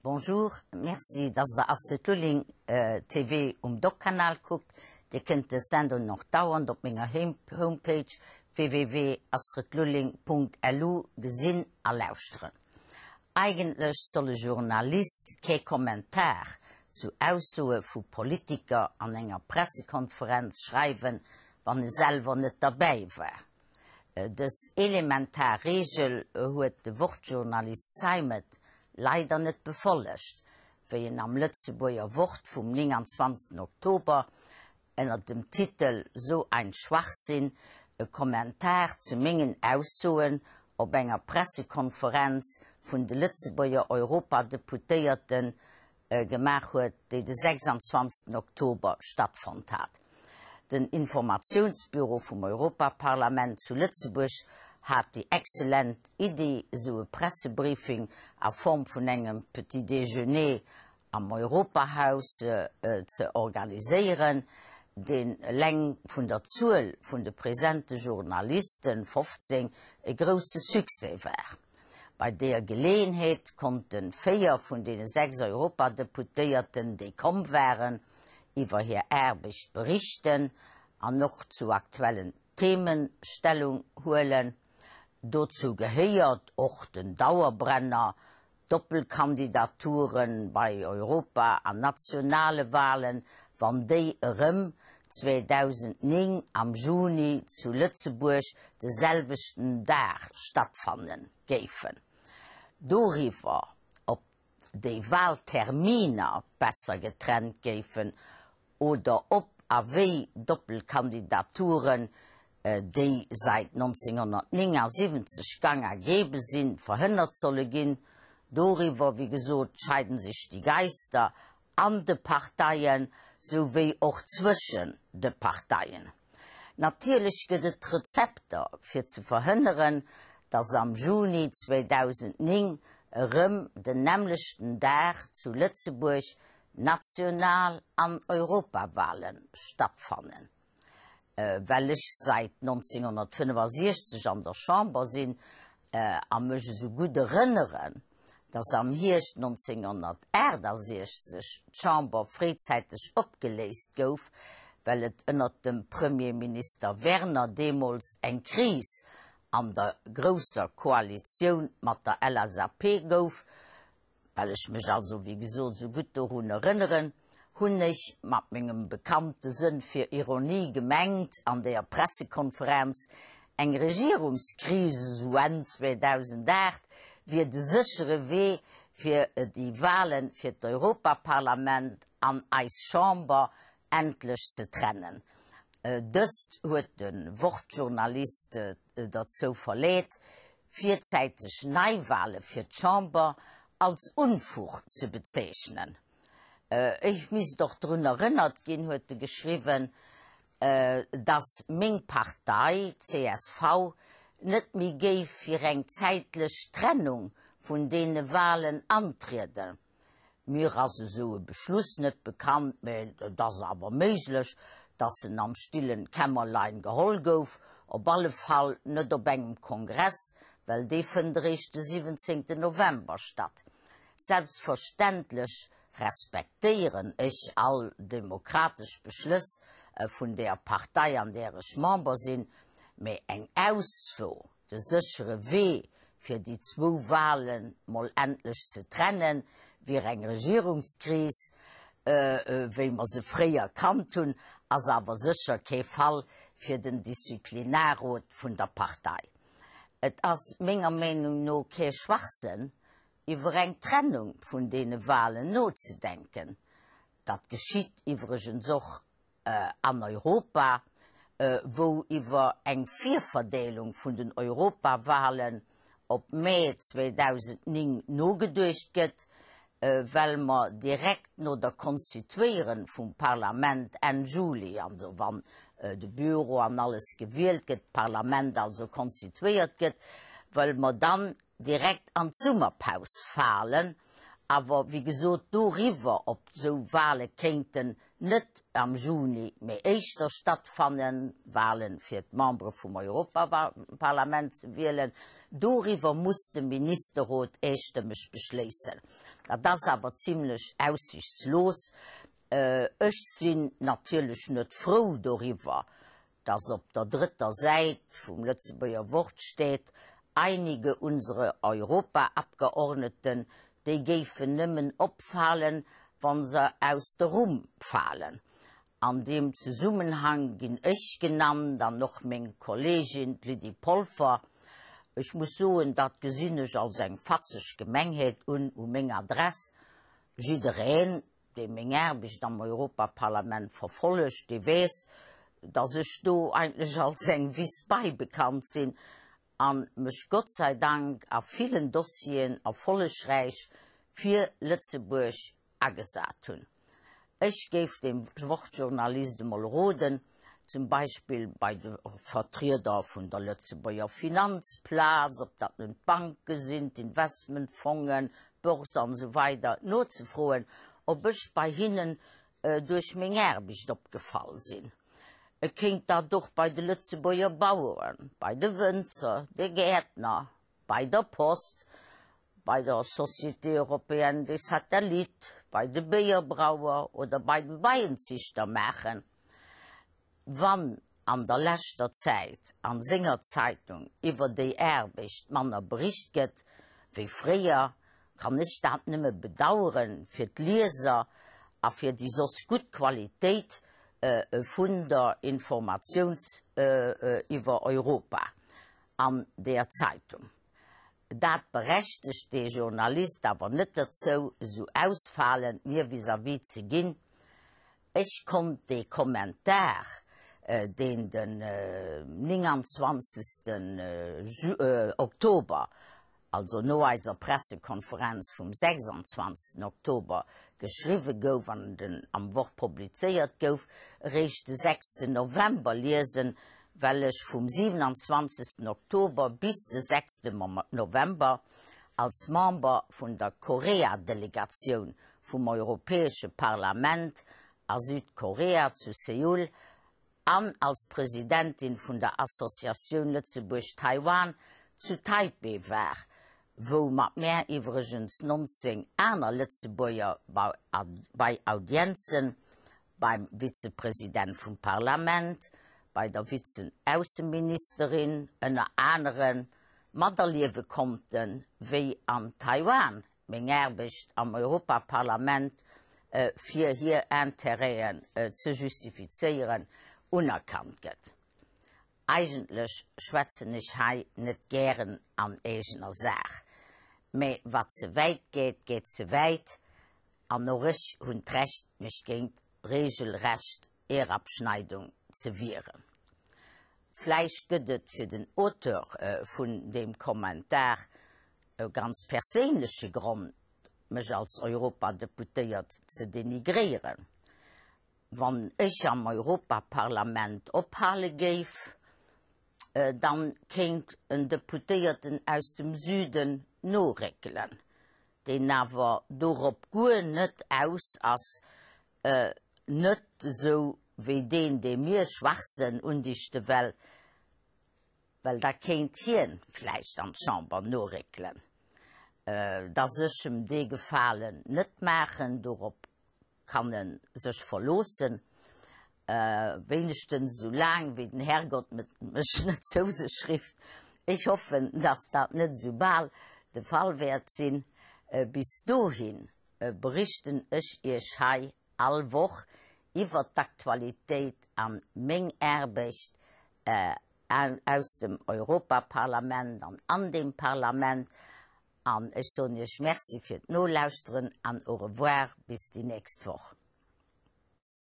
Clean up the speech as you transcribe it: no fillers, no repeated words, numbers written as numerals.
Bonjour, merci dass der Astrid Lulling TV um Doc-Kanal kuckt. Dir kënnt des Sendung och dauernd op menger Homepage www.astridlulling.lu gesinn a lauschteren. Eigentlech soll e Journalist kee Kommentar zu Aussoe vu Politiker an enger Pressekonferenz schreiwen, wann e selwer net derbäi war. Dës elementar Reegel huet de Wort-Journalist Zeimet leider net befollegt, wéi en am Lëtzebuerger Wort vum 29 Oktober ënner dem Titel So ein Schwachsinn e Kommentar zu mengen Aussoen op enger Pressekonferenz vun de Lëtzebuerger Europadeputéierten gemaach huet, déi de 26 Oktober stattfonnt hat. Den Informatiounsbüro vum Europaparlament zu Lëtzebuerg hat déi excellent Iddi, esou e Pressebriefing a Form vun engem Petit déjeuner am Europahaus ze organiséieren, deen eleng vun der Zuel vun de presente Journalisten, 15, e grousse Succès war. Bei deeër Geleeënheet konnte 4 vun deene 6 Europadeputéierten, déi komm waren, iwwer hir Aarbecht berichten an och zu aktuellen Themen Stellung huelen. Dozou gehéiert och den Dauerbrenner Doppelkandidature bei Europa an nationale Walen, wann déi erëm 2009 am Juni zu Lëtzebuerg de selwechten Dag stattfanne géifen. Doriwwer, ob déi Walterminer besser getrennt géifen oder ob a wéi Doppelkandidaturen, déi säit 1979 gang a gäbe sinn, verhënnert solle ginn, doriwwer, wéi gesot, scheiden sech déi Geister an de Parteien, sou wéi och zwëschen de Parteien. Natierlech gëtt et Rezepter, fir ze verhënneren, datt am Juni 2009 erëm den nämmlechten Dag zu Lëtzebuerg National an Europawale stattfannen. Well ech säit 1965 an der Chamber sinn a mech esou gutt erënneren, datt am Hierscht 1968 d'Chamber fréizäiteg opgeléist gouf, well et ënnert dem Premierminister Werner deemools eng Kris an der grousser Koalitioun mat der LSAP gouf, Well ech mech also wéi gesot esou gutt dorun erënneren, hunn ech mat mengem bekannte Sënn fir Ironie gemengt, an deeër Pressekonferenz, eng Regierungskris esou Enn 2008 wier de séchere Wee fir déi Wale fir d'Europaparlament an eis Chamber endlech ze trennen. Dëst huet de Wort-Journalist derzou verleet, virzäiteg Neiwale fir d'Chamber als Unfug ze bezeechnen. Ech misst och drun erënnert ginn, huet e geschriwwen, datt meng Partei, csv, net méi géif fir eng zäitlech Trennung vun deene Walen antrieden. Mir ass esou e Beschluss net bekannt, mä et ass awer méiglech, dass en am stillen Kämmerlein geholl gouf, op alle Fall net op engem Kongress, well dee fënnt eréischt de 17 November statt. Selbstverständlech respektéieren ech all demokratesch Beschlëss vun där Partei, an där ech Member sinn, mä eng Ausso, De séchere Wee, fir déi zwou Walen mol endlech ze trennen, wier eng Regierungskris, wéi mer se fréier kannt hunn, ass awer sécher kee Fall fir den Disziplinarrot vun der Partei. Et ass menger Meenung no kee Schwachsënn, iwwer eng Trennung vun deene Walen nozedenken. Dat geschitt iwwregens och an Europa, wou iwwer eng Virverdeelung vun den Europawahlen op Mee 2009 nogeduecht gëtt, well mer direkt no der Konstituéieren vum Parlament Enn Juli, also wann de Büro an alles gewielt gëtt, d'Parlament also konstituéiert gëtt, well mer dann direkt an d'Summerpaus falen. Awer wéi gesot, doriwwer, ob esou Wale kéinten net am Juni, mee éischter stattfannen, Walen fir d'Membere vum Europaparlament ze wielen, doriwwer muss de Ministerrot eestëmmeg beschléissen. Dat ass awer zimlech aussichtslos. Ech sinn natierlech net frou doriwwer, dass op der drëtter Säit vum Lëtzebuerger Wort steet, Einige unserer Europaabgeordneten, déi géifen nëmmen opfalen, wa se aus der Rumm falen. An deem Zesummenhang ginn ech genannt an och meng Kolleegin, d'Lydie Polfer. Ech muss soen, dat gesinn ech als eng fatzeg Gemengheet un u meng Adress. Jiddereen, Dee meng Aarbecht am Europaparlament verfollegt, dee weess, datt ech do eigentlech als eng Wiss bei bekannt sinn a mech Gott sei Dank a villen Dossieren erfollegräich fir Lëtzebuerg agesat hunn. Ech géif dem Wort-Journalist emol roden, zum Beispill bei de Vertrieder vun der Lëtzebuerger Finanzplaz, ob dat nun d'Banke sinn, d'Investmentfongen, d'Bourse an esou weider, nozefroen, ob ech bei hinnen duerch meng Aarbecht opgefall sinn. E kéint dat och bei de Lëtzebuerger Baueren, bei de Wënzer, de Gäertner, bei der Post, bei der Société européenne des satellites, bei de Béierbrauer oder bei de Beienziichter maachen. Wann an der leschter Zäit an senger Zeitung iwwer déi Aarbecht manner bericht gëtt wéi fréier, kann ech dat nëmme bedaueren fir d'Lieser a fir déi soss gutt Qualitéit vun der Informatiouns iwwer Europa an deer Zeitung. Dat berechtegt dee Journalist awer net derzou, esou ausfalend mir vis-à-vis ze ginn. Ech konnt dee Kommentar, deen den 29. Oktober, also no eiser Pressekonferenz vum 26. Oktober, geschriwwe gouf an den am Wort publizéiert gouf, eréischt de 6. November liesen, well ech vum 27. Oktober bis de 6. November als Member vun der Korea-Delegatioun vum Europäesche Parlament a Südkorea zu Seoul an als Presidentin vun der Associatioun Lëtzebuerg-Taiwan zu Taipeh war, wou mat mär iwwregens 19 aner Lëtzebuerger bei Audienzen beim Vizepresident vum Parlament, bei der Vizeausseministerin ënner anere materliewe konnten, wéi an Taiwan meng Aarbecht am Europaparlament fir hir Intérêten ze justifizéieren, unerkannt gëtt. Eigentlech schwätzen ech hei net gären an eegener Saach, mä wat ze wäit geet, geet ze wäit, an och ech hunn d'Recht, mech géint regelrecht Ehrabschneidung ze wieren. Vläicht gëtt et fir den Auteur vun deem Kommentar e ganz perséinleche Grond, mech als Europadeputéiert ze denigréieren. Wann ech am Europaparlament ophale géif, dann kéint en Deputéierten aus dem Süden noréckelen, deen awer dorop guer net aus ass, net esou wéi deen, dee mir Schwachsënn undichte well, well da kéint hien vläicht an d'Chamber noréckelen. Dass ech em dee Gefalen net maachen, dorop kann e sech verloossen, wéinegstens esou laang wéi den Herrgott mech net zou sech rifft. Ech hoffen, dass dat net esou bal de Fall wäert sinn. Bis dohi berichten ech Iech hei all Woch iwwert d'Aktualitéit an meng Aarbecht aus dem Europaparlament an an deem Parlament. An ech soen Iech Merci fir d'Nolauschteren an au revoir bis déi nächst Woch.